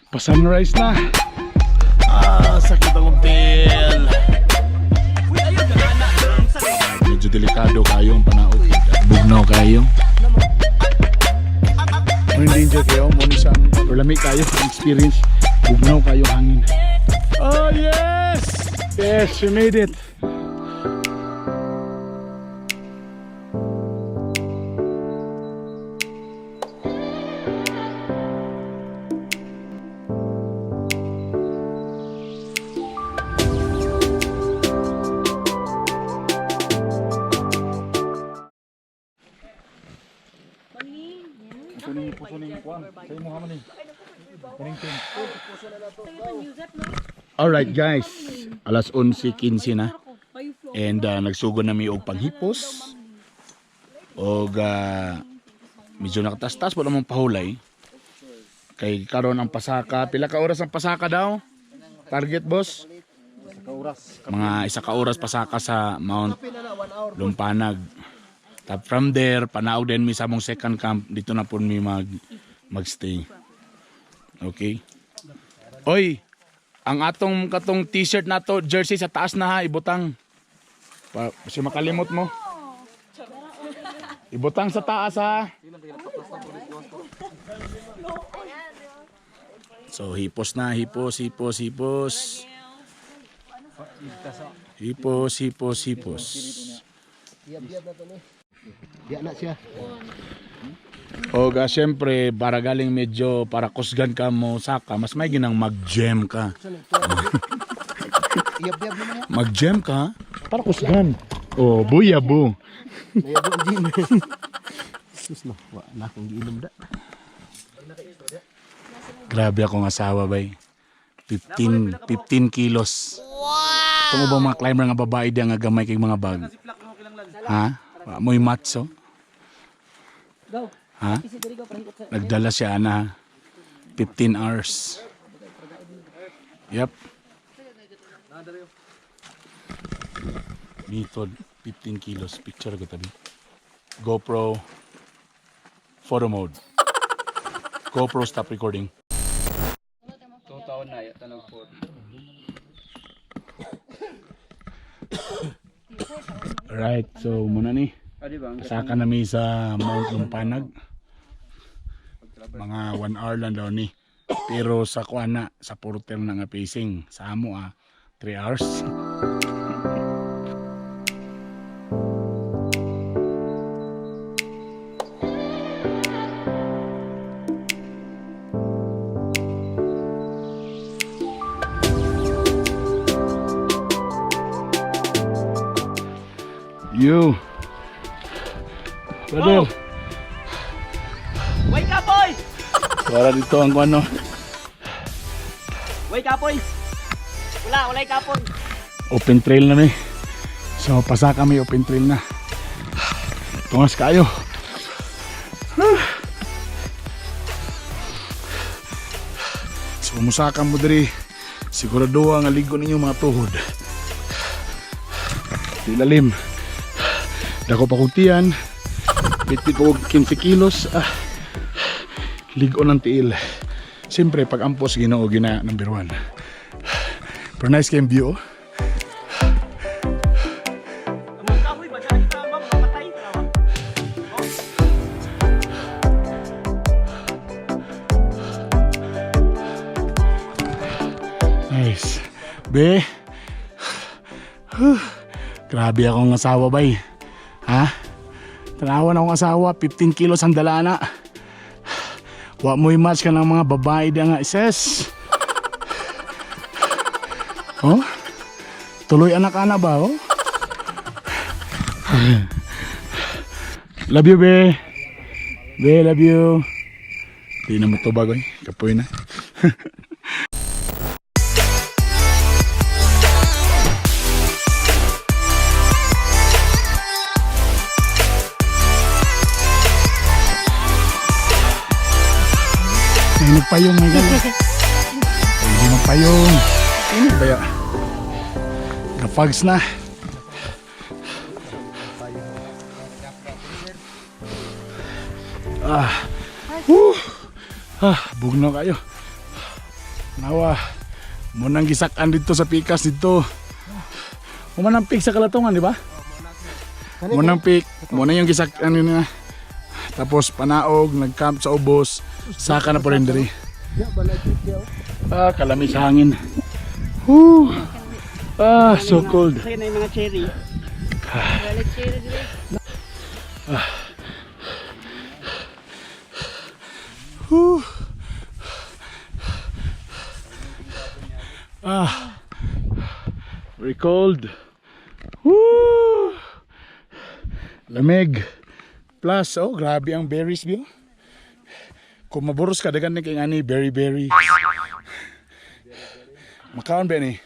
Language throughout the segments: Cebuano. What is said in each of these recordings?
Pa-sunrise na. Ah, sakit akong tail. Medyo delikado kayo ang panaog. Bugnaw kayo. Mo danger kayo, mo ni sa or lami kayo ang experience. Bugnaw kayo hangin. Oh yes! Yes, we made it. Alright guys, alas 11:15 na. And nagsugod na mi og paghipos. Og medyo nakatastas pa namang pahulay. Kay karon ang pasaka, pila ka oras ang pasaka daw? Target, boss? Mga isa ka oras pasaka sa Mount Lumpanag. Tap from there, panaog din mi sa among second camp. Dito na po mi magstay. Okay? Oy, ang atong katong t-shirt nato, jersey sa taas na ha, ibutang. Pa, kasi makalimot mo. Ibutang sa taas ha. So hipos na, hipos, hipos, hipos. Hipos, hipos, hipos. Diya na siya. O ga, syempre, para galing medyo para kusgan ka mo saka, mas may ginang mag-gem ka. Iyab-yab naman ya. Mag-gem ka para kusgan. Oh, buya bu. Nayabo ang gin. Sus no, wa na akong giinom da. Grabe akong asawa, bay. 15 kilos. Wow! Tungo ba mga climber nga babae diya nga gamay kay mga bag? Ha? Wa mo'y matso. Ha? Nagdala siya na 15 hours. Yep. Method 15 kilos. Picture ko tabi. GoPro photo mode. GoPro, stop recording. Taon na, tanong po. Right, so muna ni. Ah, di ba? Ang Saka nami sa Mount Lumpanag. Mga 1 hour lang daw ni. Pero sa kuan na, sa porter na nga pacing, sa amo ah, 3 hours. You. Brother. Wake up, boy! Para dito ang ano. Wake up, boy! Wala, wala kapoy. Open trail na mi. So pasa kami open trail na. Tungas kayo. So musaka mo diri. Sigurado ang aligo ninyo mga tuhod. Di lalim. Dako pa kong tiyan. Bitbit ko og 15 kilos. Ah, ligo ng tiil. Siyempre, pag ampos, Ginoo gina number one. Pero nice kayong view, oh. Ang kahoy ba? Dahil ka, ma'am, mamatay. Nice. Be. Huh. Grabe akong asawa, bay. Ha? Tanawan akong asawa, 15 kilos ang dala na. Wa mo'y match ka ng mga babae di nga sis. Oh? Tuloy anak ana ba, oh? Love you, be. Be, love you. Di na mo tubag, oy. Kapoy na. May nagpayong, may gano'n. Hindi magpayong. Ano ba ya? Kapags na. Ah. Woo. Ah, bugnaw kayo. Nawa. Munang gisak-an dito sa pikas dito. Human ang peak sa Kalatungan, di ba? Munang peak, muna yung gisak-an yun na. Tapos panaog, nag-camp sa ubos, saka na po rin diri. Ah, kalami sa hangin. Whew. Ah, so cold. Kaya na yung mga cherry. Wala cherry dili. Whew. Ah, very cold. Woo! Lamig. Plus, oh, grabe ang berries, bio. Kung maburos ka, dagan ni kay ani, berry berry. Makaon ba ni?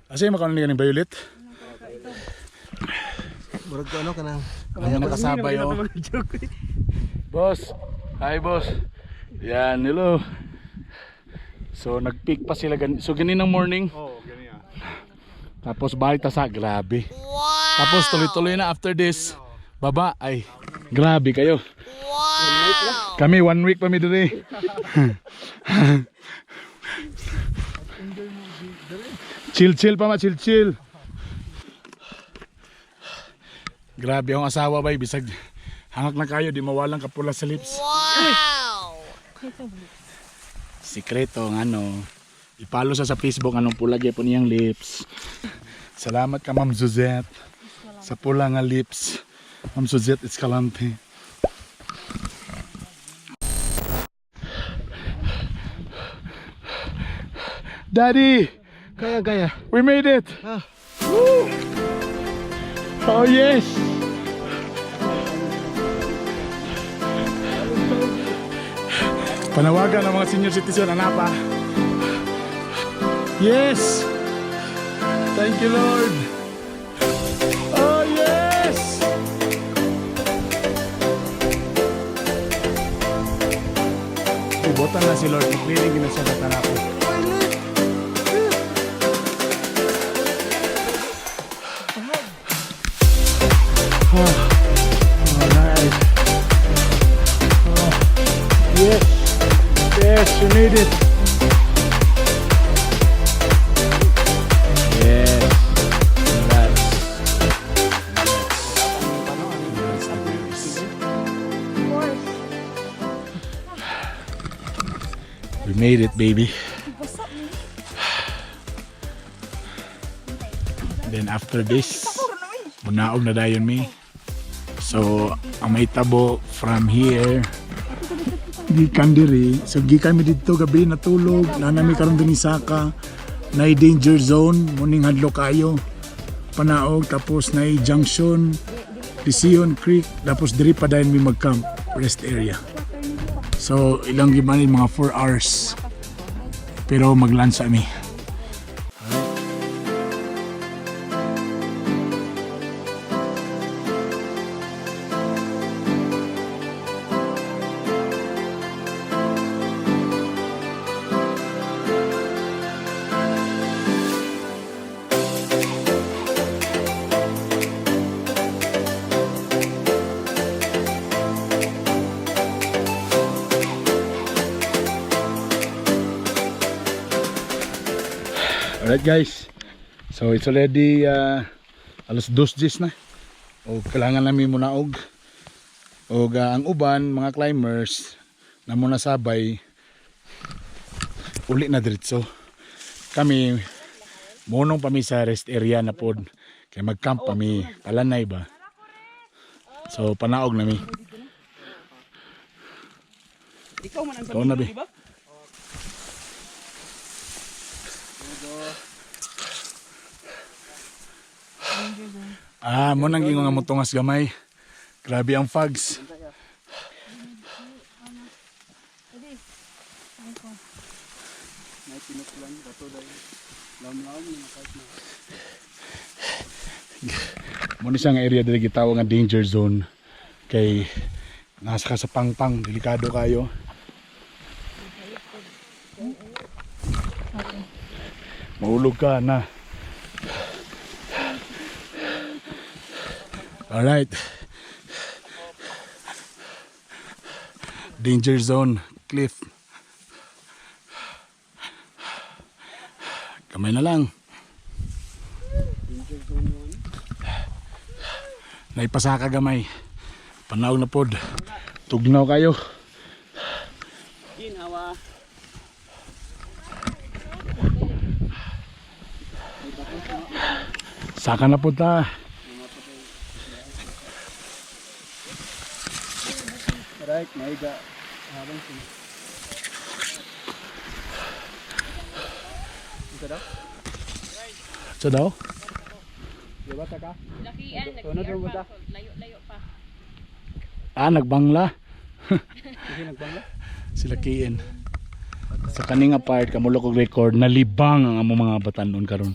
Asa yung makaon ni ganing violet? Murag ko ano kanang Ang nakasabay, oh. Boss. Hi, boss. Yan, hello. So, nag-pick pa sila. So, ganin ng morning. Oo, oh, ganyan. Tapos, balik ta sa grabe. Wow! Tapos, tuloy-tuloy na after this. Baba, ay, grabe kayo. Wow! Kami, one week pa mi diri. Chill, chill pa ma, chill, chill. Grabe ang asawa bay, bisag hangak na kayo, di mawalang kapula sa lips. Sikreto ng ano, ipalo sa Facebook anong pula gyapon niyang lips. Salamat ka Ma'am Suzette sa pula nga lips. Ma'am Suzette Escalante. Daddy, kaya kaya. we made it. Ah. Woo! Oh yes. Panawagan ng mga senior citizen, anapa. Yes. Thank you, Lord. Oh yes. Ibotan na si Lord, clearing na siya sa tanako. Alright. Oh, yes. Yes, you need it. Yes. Congrats. Congrats. Congrats the berries. We made it, baby. Then after this, munaog na dayon mi. So, ang may tabo from here, gikan diri. So, gikan mi didto gabi natulog. Naa mi karon dinhi saka. Nay danger zone, muning hadlo kayo. Panaog tapos nay junction, Lision Creek, tapos diri pa dayon mi mag-camp rest area. So, ilang gibanin mga 4 hours. Pero maglansa mi. Alright guys. So it's already alas 2:10 na. O kailangan namin munaog. Og ang uban mga climbers na muna sabay uli na diretso. Kami monong pa mi sa rest area na pod kay mag-camp pa mi palanay ba. So panaog na mi. Ikaw man ang Ikaw na, be. di ba? Ah, mo nang gingon nga motungas gamay. Grabe ang fogs. Mo ni siya nga area diri gitawag nga danger zone kay nasa ka sa pangpang, delikado kayo. Mahulog ka na. Alright. Danger zone, cliff. Kamay na lang. Naipasa ka gamay. Panaw na pod. Tugnaw kayo. Ginawa. Saka na po ta. Right, maiga. Habang si. Sa daw? Diba ta ka? Lakian, Tunod nag-PR mo pa. ba? Layo-layo pa. Ah, nagbangla. Hindi nagbangla. Sila kiin. Sa kaninga part, kamulok og record, nalibang ang among mga batanon karon.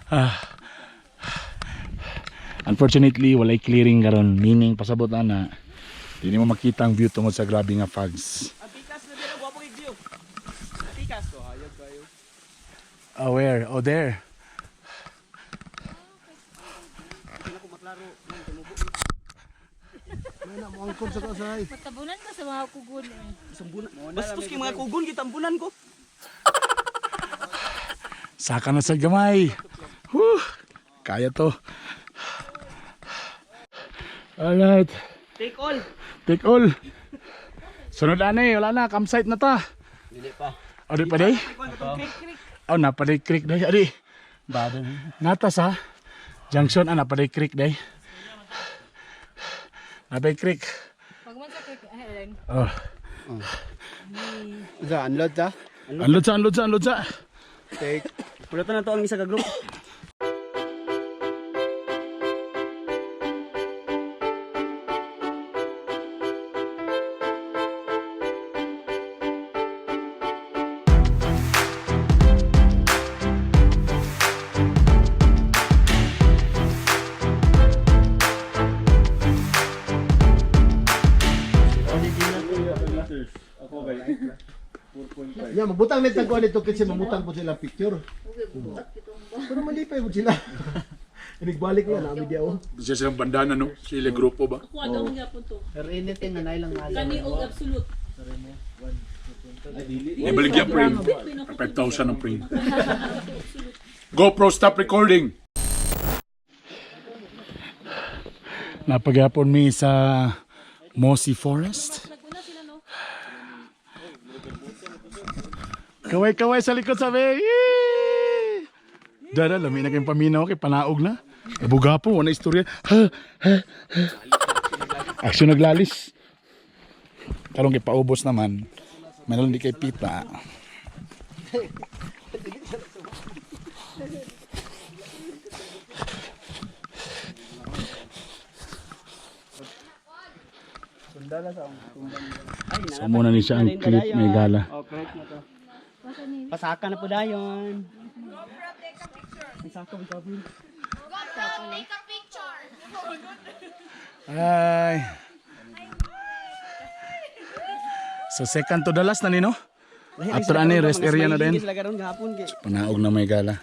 Ah. Unfortunately, walay clearing karon, meaning pasabot ana. Di nimo makita ang view tungod sa grabe nga fogs. Ang tikas na dito, gwapo kay view. Tikas ko, hayag kayo. Oh, where? Oh, there. May na mo angkon sa kasay. Matabunan ka sa mga kugon eh. Sambunan. Bastos kay mga kugon gitambunan ko. Saka na sa gamay. Whew. Kaya to. Alright. Take all. Take all. Sunod ani, wala na. Campsite na ta. Dili pa. Adi pa day? Oh, napaday creek day. Adi. Nata sa junction, ah, napaday creek day. Napaday creek. Pag man sa creek, ay, ayun. Oh. Sa unload ta. Unload sa, unload sa, unload sa. Take. Pulutan na to ang isa ka group. Ya, mabutang na tagkuan nito kasi mamutang po sila picture. Pero malipay po sila. Inigbalik na namin diya oh. Siya silang bandana, no? Sila grupo ba? Kuha daw nga po to. Pero anything na nailang Kani og absolute. Ibalik yung frame. 5,000 ang frame. GoPro, stop recording! Napagyapon mi sa Mossy Forest. Naguna sila no. Kaway-kaway sa likod sabi. Yee! Dara, lami na kayong paminaw kay panaog na. Nabuga po, wala istorya. Ha, ha, ha. Aksyon naglalis. Karon kay paubos naman. Meron di kay pita. So muna ni siya ang clip may gala. Oh, correct na to. Pasaka na po dayon. Pasaka po dayon. Ay. So second to the last na nino? After ani rest area na din. Sila karon gahapon kay. Panaog na may gala.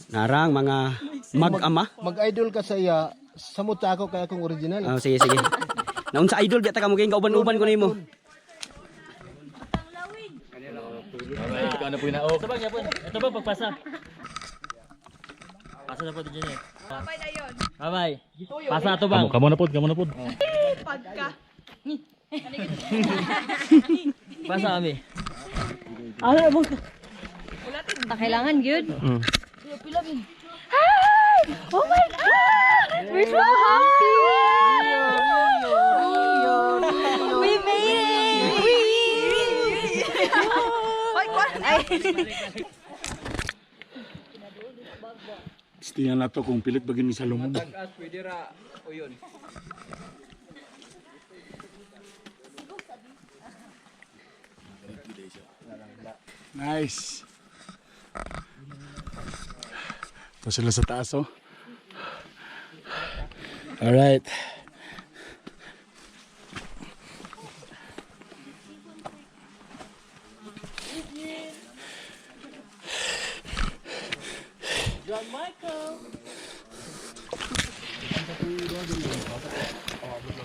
Narang mga mag-ama. Mag-idol ka sa iya, samot sa ako kay akong original. Oh, sige sige. Naunsa idol biya ta ka mo kay kauban-uban ko nimo. Ikaw na po yung naog. Ito ba, yapon? Ito ba, pagpasa? Pasa na po din yun eh. Bye na yun. Bye-bye. Pasa ito bang? Kamo na po, kamo na po. Pagka. Pasa kami. Ta kailangan gyud. Hi! Oh my God! We're so happy! We made it! We! Ay, Tingnan na to kung pilit bagin ni Salomon. Pwede ra o yun. Nice. Ito sila sa taas, oh. Alright.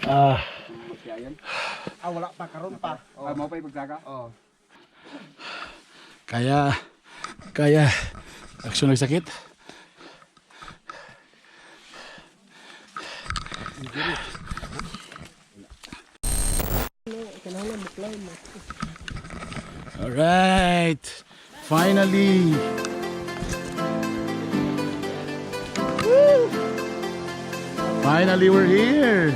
Ah. Ah, wala pa karon pa. Ah, mo pa ipagsaka? Oo. Kaya, kaya, aksyon nagsakit. Alright, finally. Woo! Finally, we're here.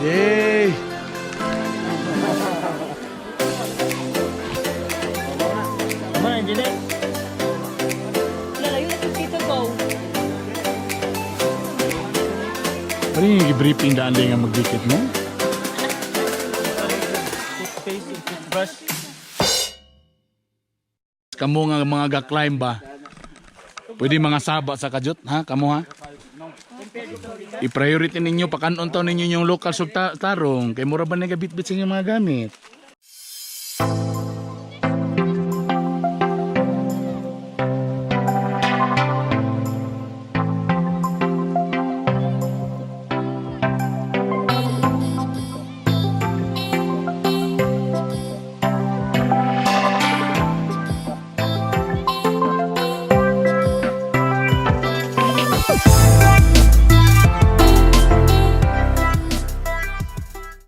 Yay! Tama, engineer. Lalayo na si Tito Go. Ano yung briefing daan din nga magdikit mo? Toothpaste and toothbrush. Kamo nga mga ga-climb ba? Pwede mga saba sa kajut, ha? Kamo ha? I-priority ninyo, pakanon taon ninyo yung local sug tarong. Kay mura ba nagabitbit sa inyong mga gamit?